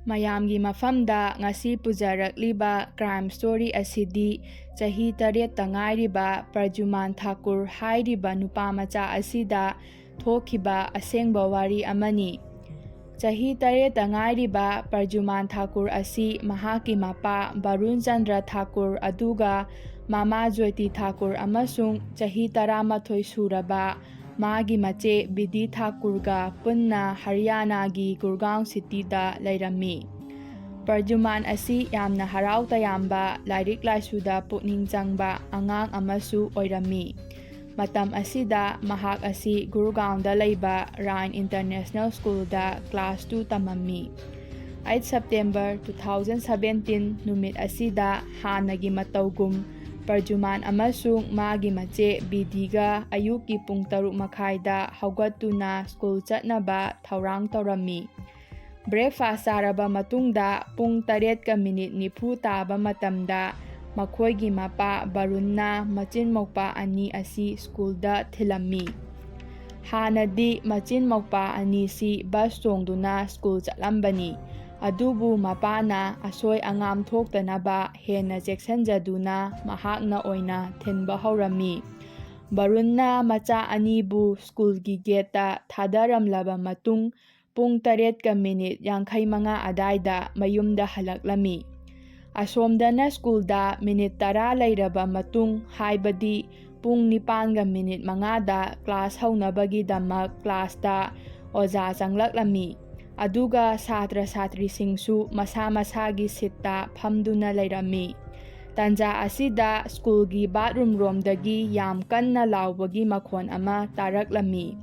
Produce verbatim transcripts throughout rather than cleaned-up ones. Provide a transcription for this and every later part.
ꯃꯌꯥꯝꯒꯤ ꯃꯐꯝꯗ ꯉꯁꯤ ꯄꯨꯖꯔꯛꯂꯤꯕ crime story ꯑꯁꯤꯗꯤ ꯆꯍꯤ ꯇꯔꯦꯠꯇ ꯉꯥꯏꯔꯤꯕ ꯄ꯭ꯔꯖꯨꯃꯥꯟ ꯊꯥꯀꯨꯔ ꯍꯥꯏꯔꯤꯕ ꯅꯨꯄꯥ ꯃꯆꯥ ꯑꯁꯤꯗ ꯊꯣꯛꯈꯤꯕ ꯑꯁꯦꯡꯕ ꯋꯥꯔꯤ ꯑꯃꯅꯤ꯫ ꯆꯍꯤ ꯇꯔꯦꯠꯇ ꯉꯥꯏꯔꯤꯕ ꯄ꯭ꯔꯖꯨꯃꯥꯟ ꯊꯥꯀꯨꯔ ꯑꯁꯤ ꯃꯍꯥꯛꯀꯤ ꯃꯄꯥ ꯕꯔꯨꯟ ꯆꯟꯗ꯭ꯔ ꯊꯥꯀꯨꯔ ꯑꯗꯨꯒ ꯃꯃꯥ ꯖꯣꯏꯇꯤ ꯊꯥꯀꯨꯔ ꯑꯃꯁꯨꯡ ꯆꯍꯤ ꯇꯔꯥꯃꯥꯊꯣꯏ ꯁꯨꯔꯕ ꯃꯥꯒꯤ ꯃꯆꯦ ꯕꯤꯗꯤ ꯊꯥꯀꯨꯔꯒ ꯄꯨꯟꯅ ꯍꯔꯤꯌꯥꯅꯥꯒꯤ ꯒꯨꯔꯒꯥꯎꯟ ꯁꯤꯇꯤꯗ ꯂꯩꯔꯝꯃꯤ꯫ ꯄ꯭ꯔꯖꯨꯃꯥꯟ ꯑꯁꯤ ꯌꯥꯝꯅ ꯍꯔꯥꯎ ꯇꯌꯥꯝꯕ, ꯂꯥꯏꯔꯤꯛ ꯂꯥꯏꯁꯨꯗ ꯄꯨꯛꯅꯤꯡ ꯆꯪꯕ ꯑꯉꯥꯡ ꯑꯃꯁꯨ ꯑꯣꯏꯔꯝꯃꯤ꯫ ꯃꯇꯝ ꯑꯁꯤꯗ ꯃꯍꯥꯛ ꯑꯁꯤ ꯒꯨꯔꯒꯥꯎꯟꯗ ꯂꯩꯕ ꯔꯥꯏꯟ ꯏꯟꯇꯔꯅꯦꯁꯅꯦꯜ ꯁ꯭ꯀꯨꯜꯗ ꯀ꯭ꯂꯥꯁ ꯇꯨ ꯇꯝꯃꯝꯃꯤ꯫ Eight September two thousand seventeen ꯅꯨꯃꯤꯠ ꯑꯁꯤꯗ ꯍꯥꯟꯅꯒꯤ ꯃꯇꯧꯒꯨꯝ ꯄ꯭ꯔꯖꯨꯃꯥꯟ ꯑꯃꯁꯨꯡ ꯃꯥꯒꯤ ꯃꯆꯦ ꯕꯤꯗꯤꯒ ꯑꯌꯨꯛꯀꯤ ꯄꯨꯡ ꯇꯔꯨꯛ ꯃꯈꯥꯏꯗ ꯍꯧꯒꯠꯇꯨꯅ ꯁ꯭ꯀꯨꯜ ꯆꯠꯅꯕ ꯊꯧꯔꯥꯡ ꯇꯧꯔꯝꯃꯤ꯫ ꯕ꯭ꯔꯦꯛꯐꯥꯁ ꯆꯥꯔꯕ ꯃꯇꯨꯡꯗ ꯄꯨꯡ ꯇꯔꯦꯠꯀ ꯃꯤꯅꯤꯠ ꯅꯤꯐꯨ ꯇꯥꯕ ꯃꯇꯝꯗ ꯃꯈꯣꯏꯒꯤ ꯃꯄꯥ ꯕꯔꯨꯟꯅ ꯃꯆꯤꯟ ꯃꯧꯄꯥ ꯑꯅꯤ ꯑꯁꯤ ꯁ꯭ꯀꯨꯜꯗ ꯊꯤꯜꯂꯝꯃꯤ꯫ ꯍꯥꯟꯅꯗꯤ ꯃꯆꯤꯟ ꯃꯧꯄꯥ ꯑꯅꯤꯁꯤ ꯕꯁ ꯇꯣꯡꯗꯨꯅ ꯁ꯭ꯀꯨꯜ ꯆꯠꯂꯝꯕꯅꯤ꯫ ꯑꯗꯨꯕꯨ ꯃꯄꯥꯅ ꯑꯁꯣꯏ ꯑꯉꯥꯝ ꯊꯣꯛꯇꯅꯕ ꯍꯦꯟꯅ ꯆꯦꯛꯁꯤꯟꯖꯗꯨꯅ ꯃꯍꯥꯛꯅ ꯑꯣꯏꯅ ꯊꯤꯟꯕ ꯍꯧꯔꯝꯃꯤ꯫ ꯕꯔꯨꯟꯅ ꯃꯆꯥ ꯑꯅꯤꯕꯨ ꯁ꯭ꯀꯨꯜꯒꯤ ꯒꯦꯠꯇ ꯊꯥꯗꯔꯝꯂꯕ ꯃꯇꯨꯡ ꯄꯨꯡ ꯇꯔꯦꯠꯀ ꯃꯤꯅꯤꯠ ꯌꯥꯡꯈꯩ ꯃꯉꯥ ꯑꯗꯥꯏꯗ ꯃꯌꯨꯝꯗ ꯍꯜꯂꯛꯂꯝꯃꯤ꯫ ꯑꯁꯣꯝꯗꯅ ꯁ꯭ꯀꯨꯜꯗ ꯃꯤꯅꯤꯠ ꯇꯔꯥ ꯂꯩꯔꯕ ꯃꯇꯨꯡ, ꯍꯥꯏꯕꯗꯤ ꯄꯨꯡ ꯅꯤꯄꯥꯟꯒ ꯃꯤꯅꯤꯠ ꯃꯉꯥꯗ ꯀ꯭ꯂꯥꯁ ꯍꯧꯅꯕꯒꯤꯗꯃꯛ ꯀ꯭ꯂꯥꯁꯇ ꯑꯣꯖꯥ ꯆꯪꯂꯛꯂꯝꯃꯤ꯫ ꯑꯗꯨꯒ ꯁꯥꯇ꯭ꯔ ꯁꯥꯇ꯭ꯔꯤꯁꯤꯡꯁꯨ ꯃꯁꯥ ꯃꯁꯥꯒꯤ ꯁꯤꯠꯇ ꯐꯝꯗꯨꯅ ꯂꯩꯔꯝꯃꯤ꯫ ꯇꯥꯟꯖꯥ ꯑꯁꯤꯗ ꯁ꯭ꯀꯨꯜꯒꯤ ꯕꯥꯠꯔꯨꯝ ꯔꯣꯝꯗꯒꯤ ꯌꯥꯝ ꯀꯟꯅ ꯂꯥꯎꯕꯒꯤ ꯃꯈꯣꯟ ꯑꯃ ꯇꯥꯔꯛꯂꯝꯃꯤ꯫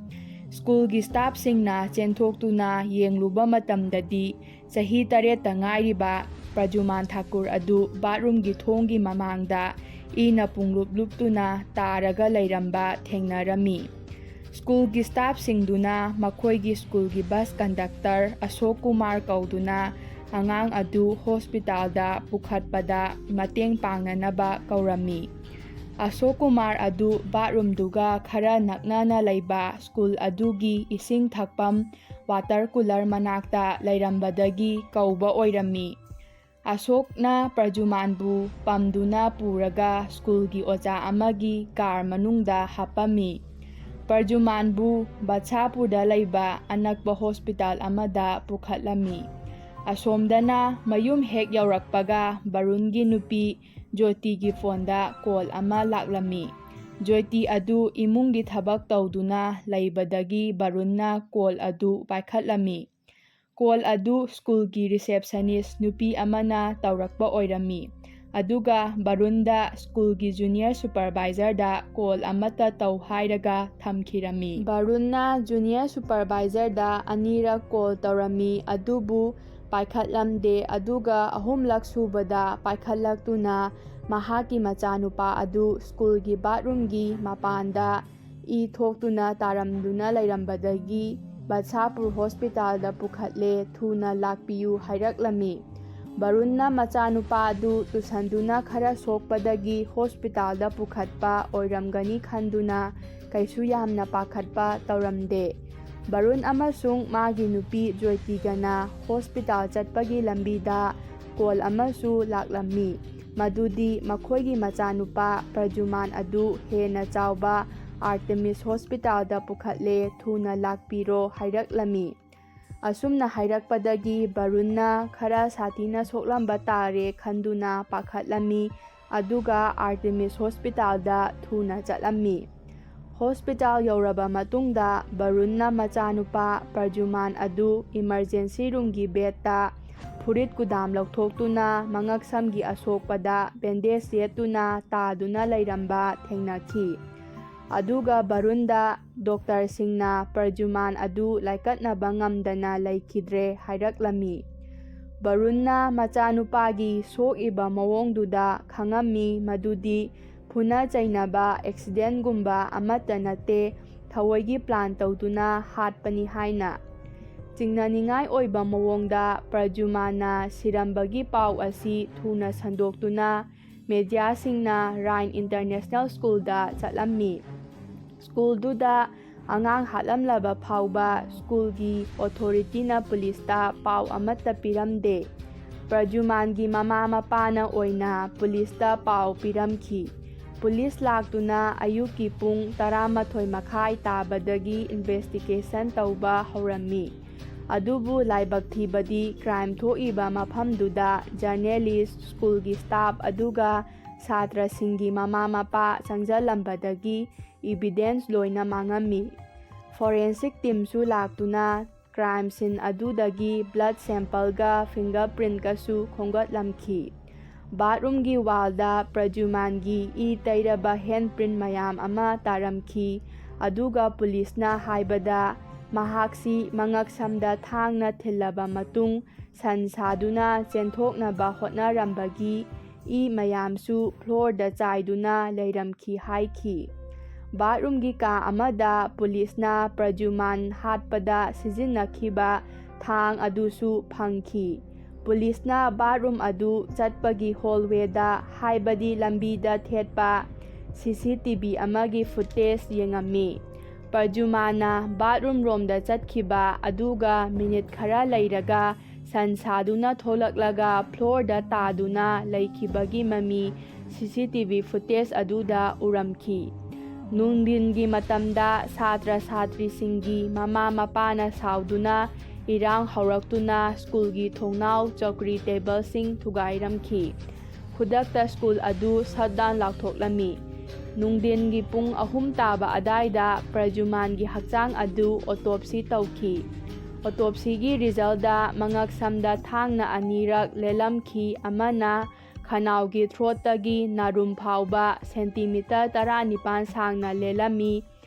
ꯁ꯭ꯀꯨꯜꯒꯤ ꯁ꯭ꯇꯥꯐꯁꯤꯡꯅ ꯆꯦꯟꯊꯣꯛꯇꯨꯅ ꯌꯦꯡꯂꯨꯕ ꯃꯇꯝꯗꯗꯤ ꯆꯍꯤ ꯇꯔꯦꯠꯇ ꯉꯥꯏꯔꯤꯕ ꯄ꯭ꯔꯖꯨꯃꯥꯟ ꯊꯥꯀꯨꯔ ꯑꯗꯨ ꯕꯥꯠꯔꯨꯝꯒꯤ ꯊꯣꯡꯒꯤ ꯃꯃꯥꯡꯗ ꯏꯅ ꯄꯨꯡꯂꯨꯞ ꯂꯨꯞꯇꯨꯅ ꯇꯥꯔꯒ ꯂꯩꯔꯝꯕ ꯊꯦꯡꯅꯔꯝꯃꯤ꯫ ꯁ꯭ꯀꯨꯜꯒꯤ ꯁ꯭ꯇꯥꯐꯁꯤꯡꯗꯨꯅ ꯃꯈꯣꯏꯒꯤ ꯁ꯭ꯀꯨꯜꯒꯤ ꯕꯁ ꯀꯟꯗꯛꯇꯔ ꯑꯁꯣꯛ ꯀꯨꯃꯥꯔ ꯀꯧꯗꯨꯅ ꯑꯉꯥꯡ ꯑꯗꯨ ꯍꯣꯁꯄꯤꯇꯥꯜꯗ ꯄꯨꯈꯠꯄꯗ ꯃꯇꯦꯡ ꯄꯥꯡꯅꯅꯕ ꯀꯧꯔꯝꯃꯤ꯫ ꯑꯁꯣꯛ ꯀꯨꯃꯥꯔ ꯑꯗꯨ ꯕꯥꯠꯔꯨꯝꯗꯨꯒ ꯈꯔ ꯅꯛꯅꯅ ꯂꯩꯕ ꯁ꯭ꯀꯨꯜ ꯑꯗꯨꯒꯤ ꯏꯁꯤꯡ ꯊꯛꯐꯝ ꯋꯥꯇꯔ ꯀꯨꯂꯔ ꯃꯅꯥꯛꯇ ꯂꯩꯔꯝꯕꯗꯒꯤ ꯀꯧꯕ ꯑꯣꯏꯔꯝꯃꯤ꯫ ꯑꯁꯣꯛꯅ ꯄ꯭ꯔꯖꯨꯃꯥꯟꯕꯨ ꯄꯝꯗꯨꯅ ꯄꯨꯔꯒ ꯁ꯭ꯀꯨꯜꯒꯤ ꯑꯣꯖꯥ ꯑꯃꯒꯤ ꯀꯥꯔ ꯃꯅꯨꯡꯗ ꯍꯥꯞꯄꯝꯃꯤ꯫ ꯄ꯭ꯔꯖꯨꯃꯥꯟꯕꯨ ꯕꯠꯁꯥꯄꯨꯔꯗ ꯂꯩꯕ ꯑꯅꯛꯄ ꯍꯣꯁꯄꯤꯇꯥꯜ ꯑꯃꯗ ꯄꯨꯈꯠꯂꯝꯃꯤ꯫ ꯑꯁꯣꯝꯗꯅ ꯃꯌꯨꯝ ꯍꯦꯛ ꯌꯧꯔꯛꯄꯒ ꯕꯔꯨꯟꯒꯤ ꯅꯨꯄꯤ ꯖꯣꯏꯇꯤꯒꯤ ꯐꯣꯟꯗ ꯀꯣꯜ ꯑꯃ ꯂꯥꯛꯂꯝꯃꯤ꯫ ꯖꯣꯏꯇꯤ ꯑꯗꯨ ꯏꯃꯨꯡꯒꯤ ꯊꯕꯛ ꯇꯧꯗꯨꯅ ꯂꯩꯕꯗꯒꯤ ꯕꯔꯨꯟꯅ ꯀꯣꯜ ꯑꯗꯨ ꯄꯥꯏꯈꯠꯂꯝꯃꯤ꯫ ꯀꯣꯜ ꯑꯗꯨ ꯁ꯭ꯀꯨꯜꯒꯤ ꯔꯤꯁꯦꯞꯁꯅꯤꯁ ꯅꯨꯄꯤ ꯑꯃꯅ ꯇꯧꯔꯛꯄ ꯑꯣꯏꯔꯝꯃꯤ꯫ ꯑꯗꯨꯒ ꯕꯔꯨꯟꯗ ꯁ꯭ꯀꯨꯜꯒꯤ ꯖꯨꯅꯤꯌꯔ ꯁꯨꯄꯔꯚꯥꯏꯖꯔꯗ ꯀꯣꯜ ꯑꯃꯠꯇ ꯇꯧ ꯍꯥꯏꯔꯒ ꯊꯝꯈꯤꯔꯝꯃꯤ꯫ ꯕꯔꯨꯟꯅ ꯖꯨꯅꯤꯌꯔ ꯁꯨꯄꯔꯚꯥꯏꯖꯔꯗ ꯑꯅꯤꯔꯛ ꯀꯣꯜ ꯇꯧꯔꯝꯃꯤ, ꯑꯗꯨꯕꯨ ꯄꯥꯏꯈꯠꯂꯝꯗꯦ꯫ ꯑꯗꯨꯒ ꯑꯍꯨꯝꯂꯛ ꯁꯨꯕꯗ ꯄꯥꯏꯈꯠꯂꯛꯇꯨꯅ ꯃꯍꯥꯛꯀꯤ ꯃꯆꯥꯅꯨꯄꯥ ꯑꯗꯨ ꯁ꯭ꯀꯨꯜꯒꯤ ꯕꯥꯠꯔꯨꯝꯒꯤ ꯃꯄꯥꯟꯗ ꯏ ꯊꯣꯛꯇꯨꯅ ꯇꯥꯔꯝꯗꯨꯅ ꯂꯩꯔꯝꯕꯗꯒꯤ ꯕꯠꯁꯥꯄꯨꯔ ꯍꯣꯁꯄꯤꯇꯥꯜꯗ ꯄꯨꯈꯠꯂꯦ, ꯊꯨꯅ ꯂꯥꯛꯄꯤꯌꯨ ꯍꯥꯏꯔꯛꯂꯝꯃꯤ꯫ ꯕꯔꯨꯟꯅ ꯃꯆꯥꯅꯨꯄꯥ ꯑꯗꯨ ꯇꯨꯁꯟꯗꯨꯅ ꯈꯔ ꯁꯣꯛꯄꯗꯒꯤ ꯍꯣꯁꯄꯤꯇꯥꯜꯗ ꯄꯨꯈꯠꯄ ꯑꯣꯏꯔꯝꯒꯅꯤ ꯈꯟꯗꯨꯅ ꯀꯩꯁꯨ ꯌꯥꯝꯅ ꯄꯥꯈꯠꯄ ꯇꯧꯔꯝꯗꯦ꯫ ꯕꯔꯨꯟ ꯑꯃꯁꯨꯡ ꯃꯥꯒꯤ ꯅꯨꯄꯤ ꯖꯣꯏꯇꯤꯒꯅ ꯍꯣꯁꯄꯤꯇꯥꯜ ꯆꯠꯄꯒꯤ ꯂꯝꯕꯤꯗ ꯀꯣꯜ ꯑꯃꯁꯨ ꯂꯥꯛꯂꯝꯃꯤ, ꯃꯗꯨꯗꯤ ꯃꯈꯣꯏꯒꯤ ꯃꯆꯥꯅꯨꯄꯥ ꯄ꯭ꯔꯖꯨꯃꯥꯟ ꯑꯗꯨ ꯍꯦꯟꯅ ꯆꯥꯎꯕ ꯑꯥꯔꯇꯦꯃꯤꯁ ꯍꯣꯁꯄꯤꯇꯥꯜꯗ ꯄꯨꯈꯠꯂꯦ, ꯊꯨꯅ ꯂꯥꯛꯄꯤꯔꯣ ꯍꯥꯏꯔꯛꯂꯝꯃꯤ꯫ ꯑꯁꯨꯝꯅ ꯍꯥꯏꯔꯛꯄꯗꯒꯤ ꯕꯔꯨꯟꯅ ꯈꯔ ꯁꯥꯊꯤꯅ ꯁꯣꯛꯂꯝꯕ ꯇꯥꯔꯦ ꯈꯟꯗꯨꯅ ꯄꯥꯈꯠꯂꯝꯃꯤ, ꯑꯗꯨꯒ ꯑꯥꯔꯇꯦꯃꯤꯁ ꯍꯣꯁꯄꯤꯇꯥꯜꯗ ꯊꯨꯅ ꯆꯠꯂꯝꯃꯤ꯫ ꯍꯣꯁꯄꯤꯇꯥꯜ ꯌꯧꯔꯕ ꯃꯇꯨꯡꯗ ꯕꯔꯨꯟꯅ ꯃꯆꯥꯅꯨꯄꯥ ꯄ꯭ꯔꯖꯨꯃꯥꯟ ꯑꯗꯨ ꯏꯃꯔꯖꯦꯟꯁꯤ ꯔꯨꯝꯒꯤ ꯕꯦꯗꯇ ꯐꯨꯔꯤꯠ ꯀꯨꯗꯥꯝ ꯂꯧꯊꯣꯛꯇꯨꯅ ꯃꯉꯛꯁꯝꯒꯤ ꯑꯁꯣꯛꯄꯗ ꯕꯦꯟꯗꯦꯖ ꯌꯦꯠꯇꯨꯅ ꯇꯥꯗꯨꯅ ꯂꯩꯔꯝꯕ ꯊꯦꯡꯅꯈꯤ꯫ ꯑꯗꯨꯒ ꯕꯔꯨꯟꯗ ꯗꯣꯛꯇꯔꯁꯤꯡꯅ ꯄ꯭ꯔꯖꯨꯃꯥꯟ ꯑꯗꯨ ꯂꯥꯏꯀꯠꯅꯕ ꯉꯝꯗꯅ ꯂꯩꯈꯤꯗ꯭ꯔꯦ ꯍꯥꯏꯔꯛꯂꯝꯃꯤ꯫ ꯕꯔꯨꯟꯅ ꯃꯆꯥꯅꯨꯄꯥꯒꯤ ꯁꯣꯛꯏꯕ ꯃꯑꯣꯡꯗꯨꯗ ꯈꯪꯉꯝꯃꯤ ꯃꯗꯨꯗꯤ ꯐꯨꯅ ꯆꯩꯅꯕ ꯑꯦꯛꯁꯤꯗꯦꯟꯒꯨꯝꯕ ꯑꯃꯠꯇ ꯅꯠꯇꯦ, ꯊꯑꯣꯏꯒꯤ ꯄ꯭ꯂꯥꯟ ꯇꯧꯗꯨꯅ ꯍꯥꯠꯄꯅꯤ ꯍꯥꯏꯅ꯫ ꯆꯤꯡꯅꯅꯤꯡꯉꯥꯏ ꯑꯣꯏꯕ ꯃꯑꯣꯡꯗ ꯄ꯭ꯔꯖꯨꯃꯥꯟꯅ ꯁꯤꯔꯝꯕꯒꯤ ꯄꯥꯎ ꯑꯁꯤ ꯊꯨꯅ ꯁꯟꯗꯣꯛꯇꯨꯅ ꯃꯦꯗꯤꯌꯥꯁꯤꯡꯅ ꯔꯥꯏꯟ ꯏꯟꯇꯔꯅꯦꯁꯅꯦꯜ ꯁ꯭ꯀꯨꯜꯗ ꯆꯠꯂꯝꯃꯤ꯫ ꯁ꯭ꯀꯨꯜꯗꯨꯗ ꯑꯉꯥꯡ ꯍꯥꯠꯂꯝꯂꯕ ꯐꯥꯎꯕ ꯁ꯭ꯀꯨꯜꯒꯤ ꯑꯣꯊꯣꯔꯤꯇꯤꯅ ꯄꯨꯂꯤꯁꯇ ꯄꯥꯎ ꯑꯃꯠꯇ ꯄꯤꯔꯝꯗꯦ꯫ ꯄ꯭ꯔꯖꯨꯃꯥꯟꯒꯤ ꯃꯃꯥ ꯃꯄꯥꯅ ꯑꯣꯏꯅ ꯄꯨꯂꯤꯁꯇ ꯄꯥꯎ ꯄꯤꯔꯝꯈꯤ꯫ ꯄꯨꯂꯤꯁ ꯂꯥꯛꯇꯨꯅ ꯑꯌꯨꯛꯀꯤ ꯄꯨꯡ ꯇꯔꯥꯃꯥꯊꯣꯏ ꯃꯈꯥꯏ ꯇꯥꯕꯗꯒꯤ ꯏꯟꯚꯦꯁꯇꯤꯒꯦꯁꯟ ꯇꯧꯕ ꯍꯧꯔꯝꯃꯤ꯫ ꯑꯗꯨꯕꯨ ꯂꯥꯏꯕꯛ ꯊꯤꯕꯗꯤ, ꯀ꯭ꯔꯥꯏꯝ ꯊꯣꯛꯏꯕ ꯃꯐꯝꯗꯨꯗ ꯖꯔꯅꯦꯂꯤꯁ, ꯁ꯭ꯀꯨꯜꯒꯤ ꯁ꯭ꯇꯥꯐ ꯑꯗꯨꯒ ꯁꯥꯇ꯭ꯔꯁꯤꯡꯒꯤ ꯃꯃꯥ ꯃꯄꯥ ꯆꯪꯁꯤꯜꯂꯝꯕꯗꯒꯤ ꯏꯕꯤꯗꯦꯟꯁ ꯂꯣꯏꯅ ꯃꯥꯡꯉꯝꯃꯤ꯫ ꯐꯣꯔꯦꯟꯁꯤꯛ ꯇꯤꯝꯁꯨ ꯂꯥꯛꯇꯨꯅ ꯀ꯭ꯔꯥꯏꯝ ꯁꯤꯟ ꯑꯗꯨꯗꯒꯤ ꯕ꯭ꯂꯗ ꯁꯦꯝꯄꯜꯒ ꯐꯤꯡꯒꯔ ꯄ꯭ꯔꯤꯟꯠꯀꯁꯨ ꯈꯣꯝꯒꯠꯂꯝꯈꯤ꯫ ꯕꯥꯠꯔꯨꯝꯒꯤ ꯋꯥꯜꯗ ꯄ꯭ꯔꯖꯨꯃꯥꯟꯒꯤ ꯏ ꯇꯩꯔꯕ ꯍꯦꯟ ꯄ꯭ꯔꯤꯟꯠ ꯃꯌꯥꯝ ꯑꯃ ꯇꯥꯔꯝꯈꯤ꯫ ꯑꯗꯨꯒ ꯄꯨꯂꯤꯁꯅ ꯍꯥꯏꯕꯗ, ꯃꯍꯥꯛꯁꯤ ꯃꯉꯛꯁꯝꯗ ꯊꯥꯡꯅ ꯊꯤꯜꯂꯕ ꯃꯇꯨꯡ ꯁꯟ ꯁꯥꯗꯨꯅ ꯆꯦꯟꯊꯣꯛꯅꯕ ꯍꯣꯠꯅꯔꯝꯕꯒꯤ ꯏ ꯃꯌꯥꯝꯁꯨ ꯐ꯭ꯂꯣꯔꯗ ꯆꯥꯏꯗꯨꯅ ꯂꯩꯔꯝꯈꯤ ꯍꯥꯏꯈꯤ꯫ ꯕꯥꯠꯔꯨꯝꯒꯤ ꯀꯥ ꯑꯃꯗ ꯄꯨꯂꯤꯁꯅ ꯄ꯭ꯔꯖꯨꯃꯥꯟ ꯍꯥꯠꯄꯗ ꯁꯤꯖꯤꯟꯅꯈꯤꯕ ꯊꯥꯡ ꯑꯗꯨꯁꯨ ꯐꯪꯈꯤ꯫ ꯄꯨꯂꯤꯁꯅ ꯕꯥꯠꯔꯨꯝ ꯑꯗꯨ ꯆꯠꯄꯒꯤ ꯍꯣꯜꯋꯦꯗ, ꯍꯥꯏꯕꯗꯤ ꯂꯝꯕꯤꯗ ꯊꯦꯠꯄ ꯁꯤ ꯁꯤ ꯇꯤ ꯚꯤ ꯑꯃꯒꯤ ꯐꯨꯇꯦꯖ ꯌꯦꯡꯉꯝꯃꯤ꯫ ꯄ꯭ꯔꯖꯨꯃꯥꯟꯅ ꯕꯥꯠꯔꯨꯝ ꯔꯣꯝꯗ ꯆꯠꯈꯤꯕ ꯑꯗꯨꯒ ꯃꯤꯅꯤꯠ ꯈꯔ ꯂꯩꯔꯒ ꯁꯟ ꯁꯥꯗꯨꯅ ꯊꯣꯛꯂꯛꯂꯒ ꯐ꯭ꯂꯣꯔꯗ ꯇꯥꯗꯨꯅ ꯂꯩꯈꯤꯕꯒꯤ ꯃꯃꯤ ꯁꯤ ꯁꯤ ꯇꯤ ꯚꯤ ꯐꯨꯇꯦꯖ ꯑꯗꯨꯗ ꯎꯔꯝꯈꯤ꯫ ꯅꯨꯡꯊꯤꯟꯒꯤ ꯃꯇꯝꯗ ꯁꯥꯇ꯭ꯔ ꯁꯥꯇ꯭ꯔꯤꯁꯤꯡꯒꯤ ꯃꯃꯥ ꯃꯄꯥꯅ ꯁꯥꯎꯗꯨꯅ ꯏꯔꯥꯡ ꯍꯧꯔꯛꯇꯨꯅ ꯁ꯭ꯀꯨꯜꯒꯤ ꯊꯣꯡꯅꯥꯎ, ꯆꯧꯀ꯭ꯔꯤ, ꯇꯦꯕꯜꯁꯤꯡ ꯊꯨꯒꯥꯏꯔꯝꯈꯤ꯫ ꯈꯨꯗꯛꯇ ꯁ꯭ꯀꯨꯜ ꯑꯗꯨ ꯁꯠ ꯗꯥꯎꯟ ꯂꯥꯎꯊꯣꯛꯂꯝꯃꯤ꯫ ꯅꯨꯡꯊꯤꯟꯒꯤ ꯄꯨꯡ ꯑꯍꯨꯝ ꯇꯥꯕ ꯑꯗꯥꯏꯗ ꯄ꯭ꯔꯖꯨꯃꯥꯟꯒꯤ ꯍꯛꯆꯥꯡ ꯑꯗꯨ ꯑꯣꯇꯣꯞꯁꯤ ꯇꯧꯈꯤ꯫ ꯑꯣꯇꯣꯞꯁꯤꯒꯤ ꯔꯤꯖꯜꯗ ꯃꯉꯛꯁꯝꯗ ꯊꯥꯡꯅ ꯑꯅꯤꯔꯛ ꯂꯦꯜꯂꯝꯈꯤ, ꯑꯃꯅ ꯈꯅꯥꯎꯒꯤ ꯊ꯭ꯔꯣꯠꯇꯒꯤ ꯅꯥꯔꯨꯝ ꯐꯥꯎꯕ ꯁꯦꯟꯇꯤꯃꯤꯇꯔ ꯇꯔꯥꯅꯤꯄꯥꯟ ꯁꯥꯡꯅ ꯂꯦꯜꯂꯝꯃꯤ,